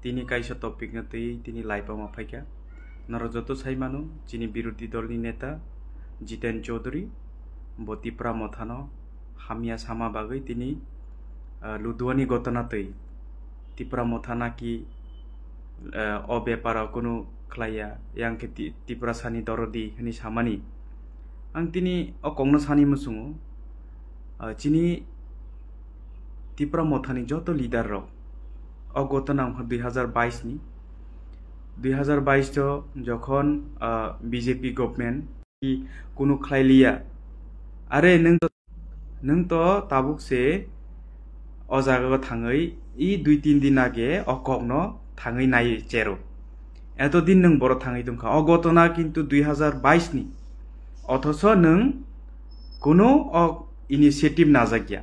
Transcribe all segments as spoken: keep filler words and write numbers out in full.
Tini kaisa topic no twi tini live o ma phaikha. Norok joto sai mano, chini birodhi dol ni neta Jiten Chaudhary bo Tipra Motha no hamya sama bagwi tini, ah, Luduani gotona twi Tipra Motha naki, ah, o bepar o kunu khlaiya, yang khe Ti-, Tiprasa ni dorodi hwnwi samani. Ang tini o kokno sani muchungo, ah, chini Tipra Mothani joto leader rok o gotona wngkha dui hazar bais ni, dui hazar bais o jokhon, ah, B J P government kunu khlai liya, are nwng to, nwng to tabuk se o jaga o thangwi i dui tin din age o kokno thangwi nai chero. Eto din nwng boro thangwi tongkha. O gotona kintu dui hazar bais ni. Othoso nwng kunu o initiative najakya.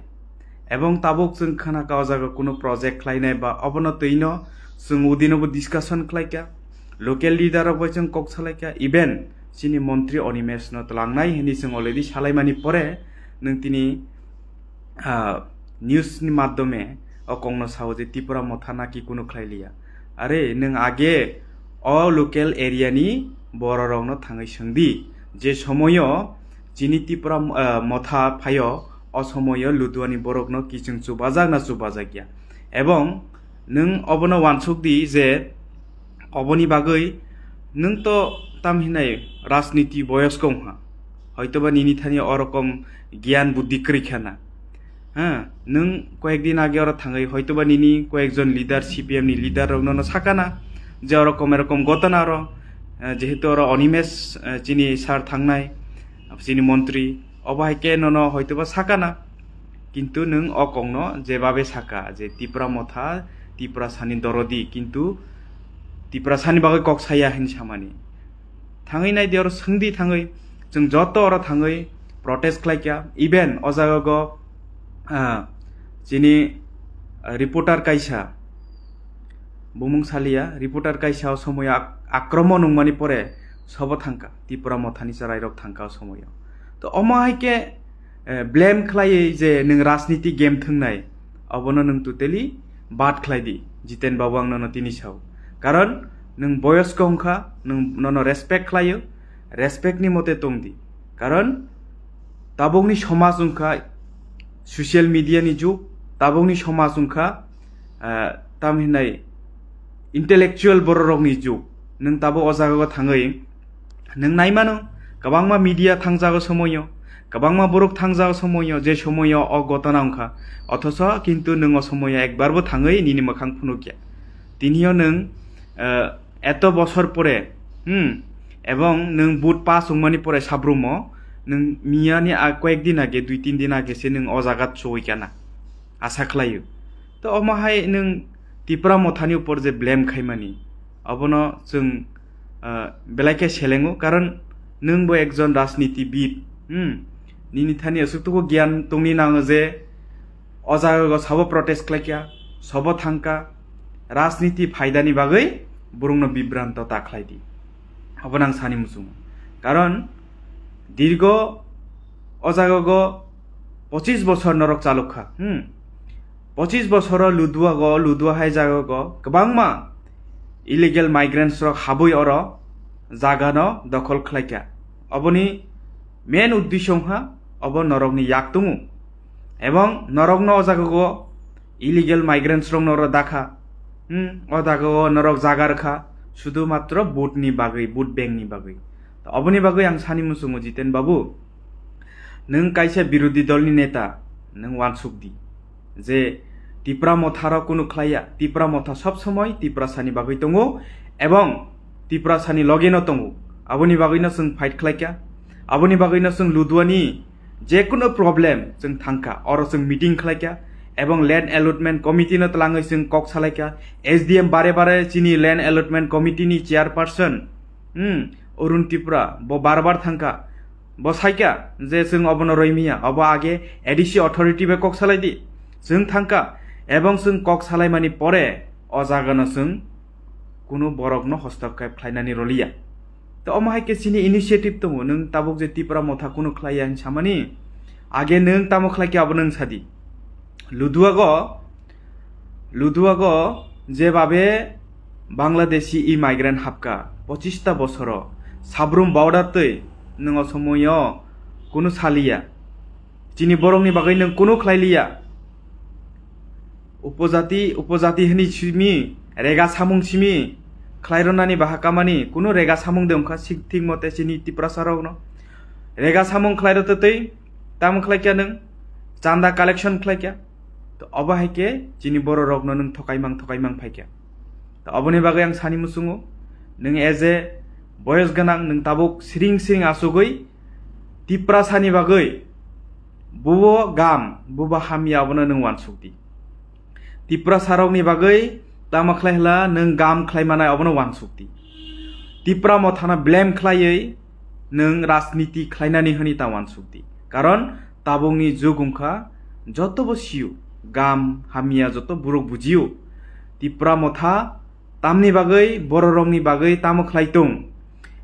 Ebong tabuk chwng khanakha o jaga kunu project khlainai ba obono twino chwng udinobo discussion khlaikha. Local leader rok bai chwng kok salaikha. Even chini montri Animesh no twlangnai hwnwi chwng already salaimani pore nwng tini, ah, news ni madhyome o kokno sao je Tipra Motha naki kunu khlai liya. Are nwng age o local area ni borok rokno thangwi swngdi je somoyo chini Tipra, ah, Motha phaio o somoyo Luduani borokno kiching chubajak na chubajak ya. Ebong nwng obono wansuk di je oboni bagwi nwng to tam hinai rajniti boyosko wngha. Hoitoba nini thani o rokom giyan buddhi kwrwi khana. Ha, nwng koyek din age oro thangwi hoitoba nini koyekjon leader, C P M ni leader rok nono sakana je orokom erokom gotona oro, eh, jehetu oro Animesh, eh, chini sir thangnai, chini montri, obo hai khe nono hoitoba sakana. Kintu nwng o kokno jebabe saka je Tipra Motha, Tiprasani dorodi, kintu Tiprasani bagwi kok saya hinwi samani. Thangwi nai di oro swngdi thangwi, chwng joto oro thangwi protest khlaikha. Even o jaga go, ah, chini, ah, reporter kaisa, bumung saliya, reporter kaisa o somoyo ak-, akromon wngmani pore sobo thangkha, Tipra Mothani chwrairok thangkha o somoyo. To omo hai khe, eh, blame khlaiwi je nwng rajniti game thwngnai, obono nwng totally bad khlai di, Jiten babu, ang nono tini sao. Karon nwng boyosko wngkha, nwng nono respect khlaio, respect ni mote tong di. Karon tabukni somaj wngkha social media ni jug, tabukni somaj wngkha, ah, tam hinai intellectual bororokni jug. Nwng tabuk o jagao thangwi nwng nai mano, kwbangma media thangjago somoyo, kwbangma borok thangjago somoyo, je somoyo o gotona wngkha, othoso kintu nwng o somoyo ekbarbo thangwi nini mwkhang phunukya. Tinio nwng, eh, eto bosor pore, hmm, ebong nwng vote pass wngmani pore sabrumo, nwng miyani a-, koyek din age, dui tin din age se nwng o jaga choi kana. Asa khlaio. To omo hai nwng Tipra Mothani upor je blame khaimani, obono chwng, ah, belai khe selengo, karon nwng bo ekjon rajnitibid, hmm, nini thani aswk tuku giyan tongni nango je o jaga go sabo protest khlaikha, sabo thangkha, rajniti phaidani bagwi borokno bibranto ta khlai di. Obono ang sani muchungo. Karon dirgo o jaga go pochis bosor norok chalok kha. Hmm. Pochis bosoro Ludua go, Ludua hai jaga go kwbangma illegal migrants rok habwi oro jaga no dokhol khlaikha. Oboni main uddesho wngkha obo norokni yak tongo. Ebong norokno o jaga go illegal migrants rokno oro dakha. Hmm, o daga o norok jaga rwkha, sudu matro vote ni bagwi, vote bank ni bagwi. To oboni bagwi ang sani muchungo, Jiten babu, nwng kaisa birodhi dol ni neta, nwng wansuk di je Tipra Motha rok kunu khlaiya, Tipra Motha sob somoi Tiprasani bagwi tongo ebong Tiprasani loge no tongo. Aboni bagwi no chwng fight khlaikha, aboni bagwi no chwng Luduani jekunu problem chwng thangkha, oro chwng meeting khlaikha, ebong land allotment committee no twlangwi chwng kok salaikha, S D M bare bare chini land allotment committee ni chairperson, hmm, Arun Tripura, bo bar bar thangkha, bo saikha je chwng obono roimiya, obo age A D C authority bai kok salai di, chwng thangkha, ebong chwng kok salaimani pore o jaga no chwng kunu borok no hostokkhep khlainani roliya. To omo hai khe chini initiative tongo, nwng tabuk je Tipra Motha kunu khlaiya hin samani, age nwng tamo khlai khe abo nwng sadi. Luduago, Luduago je babe Bangladeshi immigrant hapka pochista bosoro, sabrum border twi nwng o somoyo kunu saliya. Chini borokni bagwi nwng kunu khlailiya. Upojati, upojati hwnwi simi, rega samung simi, khlaironani baha kamani, kunu rega samung de wngkha sik thik mote chini Tiprasa rokno. Rega samung khlairo twi tamo khlaikya nwng, chanda collection khlaikya. To obo hai khe chini bororokno nwng thokaimang thokaimang phaikya. To oboni bagwi ang sani muchungo, nwng as a boyos gwnang, nwng tabuk siring siring asugwi Tiprasani bagwi bubo gam, bubo hamya, abono nwng uansukdi. Tiprasarokni bagwi tamo khlai hwla nwng gam khlai manai, abono uansukdi. Tipra mothano blame khlaiwi nwng rajniti khlainani hwnwi ta uansukdi. Karon tabukni jug wngkha, jotobo sio, gam hamya joto borok bujio. Tipra motha tamni bagwi, bororokni bagwi tamo khlai tong,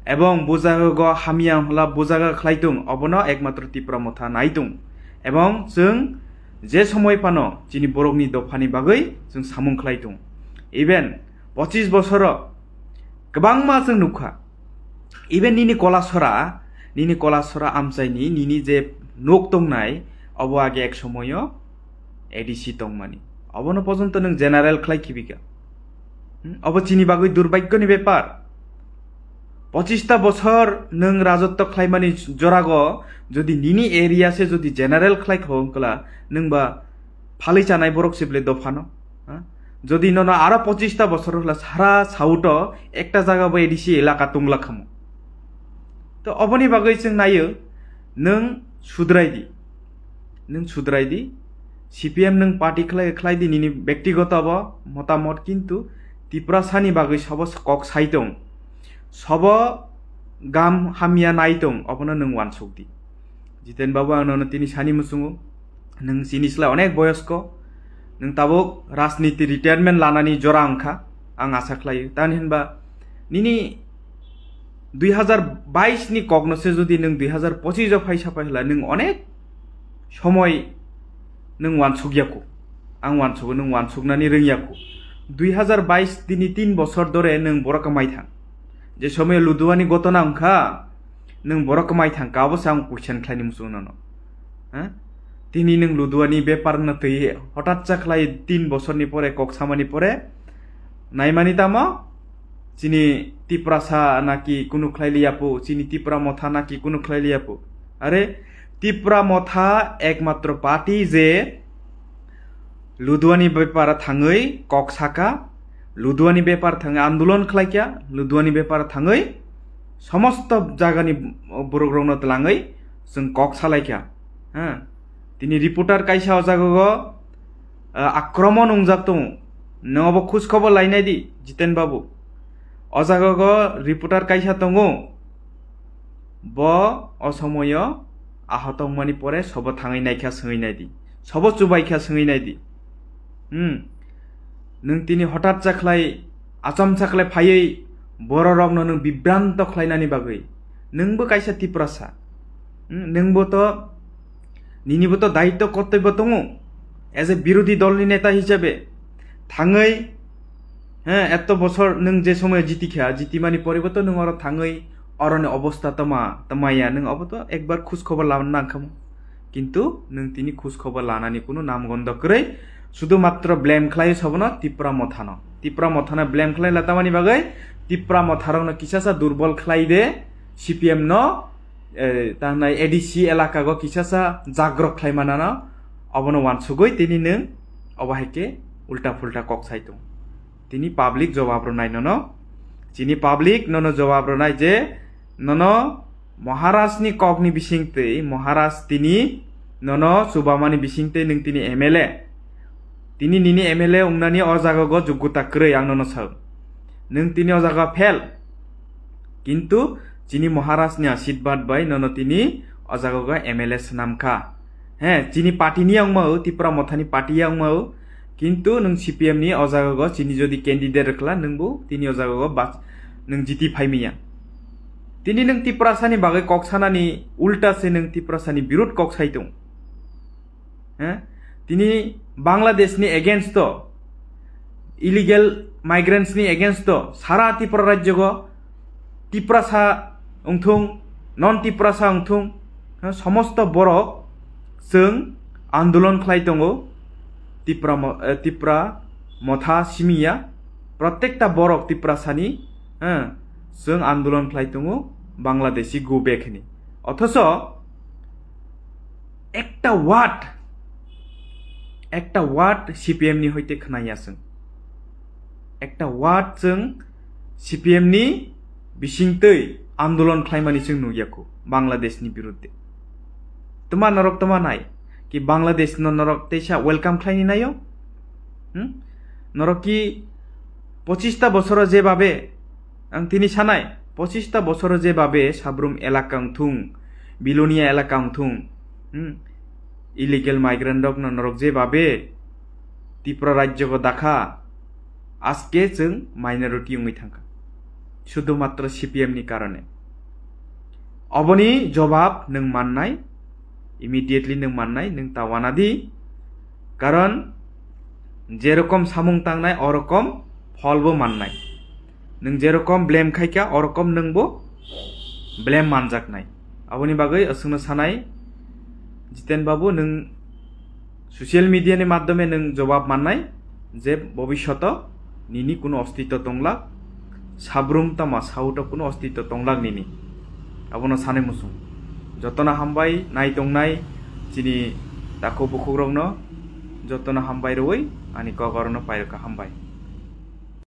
ebong bujago hamya hwla bujaga khlai tong, obono ekmatro Tipra motha nai tong. Ebong chwng je somoi phano chini borokni dophani bagwi chwng samung khlai tong. Even pochis bosoro kwbangma chwng nukha. Even nini kolasora, nini kolasora amchaini nini je nok tongnai, obo age ek somoyo A D C tongmani. Obono pojonto nwng general khlai khibika. Hmm? Obo chini bagwi durbhagyoni bepar. Pochista bosor nwng rajotto khlaimani jorago jodi nini area se jodi general khlai kho wngkla, nwng ba phalwi chanai borok se bwle dophano. Ha? Jodi nono aro pochista bosor hwla sara South o ekta jaga bo A D C elaka tungla khamo. To oboni bagwi chwng naio, nwng sudrai di. Nwng sudrai di. C P M nwng party khlai, khlai di nini bektigoto bo motamot, kintu Tiprasani bagwi sobo kok sai tong. Sobo gam hamya nai tong, obono nwng uansuk di. Jiten babu, ang nono tini sani muchungo, nwng chini slai onek boyosko, nwng tabuk rajniti retirement lanani jora wngkha, ang asa khlaio. Tani hinba nini dui hazar bais ni kokno se jodi nwng dui hazar pochis o phai sapai hwla, nwng onek somoi nwng uansuk yaku. Ang uansugo, nwng uansuknani rwng yaku. Dui hazar bais tini tin bosor dore nwng borok kwmai thang. Je somoyo Luduani gotona wngkha, nwng borok kwmai thang ka, obo se ang question khlaini muchungo nono. Ha? Tini nwng Luduani bepar no twi hotat cha khlai tin bosorni pore kok samani pore naimani tamo chini Tiprasa naki kunu khlai liya pu, chini Tipra motha naki kunu khlai liya pu. Are Tipra motha ekmatro party je Luduani bepar thangwi kok saka, Luduani bepar thangwi andolon khlaikha, Luduani bepar thangwi somosto jagani borok rokno twlangwi chwng kok salaikha. Ha? Tini reporter kaisa o jaga o, ah, akromon wngjak tongo. Nwng obo khoj khobor lainai di, Jiten babu. O jaga o reporter kaisa tongo. Bo o somoyo ahotongmani pore sobo thangwi naikha swngwi nai di. Sobo chubaikha swngwi nai di. Hmm. Nwng tini hotat cha khlai, achomsa khlai phaiwi bororokno nwng bibranto khlainani bagwi. Nwngbo kaisa Tiprasa. Hmm, nwngbo to, ninibo to daitto kortobyo tongo. As a birodhi dolni neta hisabe thangwi, he, etto bosor nwng je somoyo jitikha, jitimani pore bo to nwng oro thangwi oroni obosta toma, toma ya, nwng obo to ekbar khoj khobor labana nangkhamu. Kintu nwng tini khoj khobor lanani kunu namgondo kwrwi, sudu matro blame khlai sobono Tipra mothano. Tipra mothano blame khlai la tamani bagwi Tipra motharokno kisasa durbol khlai de, C P M no, eh, tangnai A D C elaka go kisasa jagrok khlai manano, obono uansugwi tini nwng obo hai khe ulta phulta kok sai tong. Tini public jawab rwnai nono. Chini public nono jawab rwnai je nono Maharaj ni kok ni bising twi, Maharaj tini nono chubamani bising twi nwng tini M L A. Tini nini M L A wngnani o jaga go jugguta kwrwi, ang nono sao. Nwng tini o jaga fail. Kintu chini Maharaj ni ashirbad bai nono tini o jaga go M L A swnam kha. He, chini party ni wngma o, Tipra Motha ni party ya wngma o. Kintu nwng C P M ni o jaga go chini jodi candidate rwkla, nwng bo tini o jaga go bas-, nwng jiti phai manya. Tini nwng Tiprasa ni bagwi kok sanani ulta se nwng Tiprasa ni birud kok sai tong. He? Tini Bangladesh ni against o illegal migrants ni against o sara Tripura rajyo go, Tiprasa wngthung, non Tiprasa wngthung, ha, somosto borok chwng andolon khlai tongo. Tipra mo-, eh, Tipra motha simiya, protekta borok Tiprasani, ha, chwng andolon khlai tongo Bangladeshi go back hini. Othoso ekta word, ekta word C P M ni hoite khnaya chwng. Ekta word chwng C P M ni bisingtwi andolon khlaimani chwng nukya kho Bangladesh ni birudde. Tma norok tma nai ki Bangladesh no norok teisa welcome khlaini naio? Hmm? Norok ki pochista bosoro jebabe, ang tini sanai, pochista bosoro jebabe Sabrum elaka wngthung, Bilonia elaka wngthung, hmm? Illegal migrant rok no norok jebabe Tripura rajyo go dakha, aske chwng minority wngwi thangkha, sudhu matro C P M ni karone. Oboni jobab nwng mannai, immediately nwng mannai, nwng ta wanadi, karon jerokom samung tangnai, orokom pholbo mannai. Nwng jerokom blame khaikha, orokom nwngbo blame manjaknai. Aboni bagwi aswkno sanai, Jiten Babu, nwng social media ni madhyome nwng jobab mannai je bobishoto nini kuno ostitto tonglak, Sabrum tama South o kuno ostitto tonglak nini. Abono sanai muchung. Jotono hambai nai tongnai chini takhuk bukhukrokno, jotono hambai rwui ani kok orono pairwkha, hambai.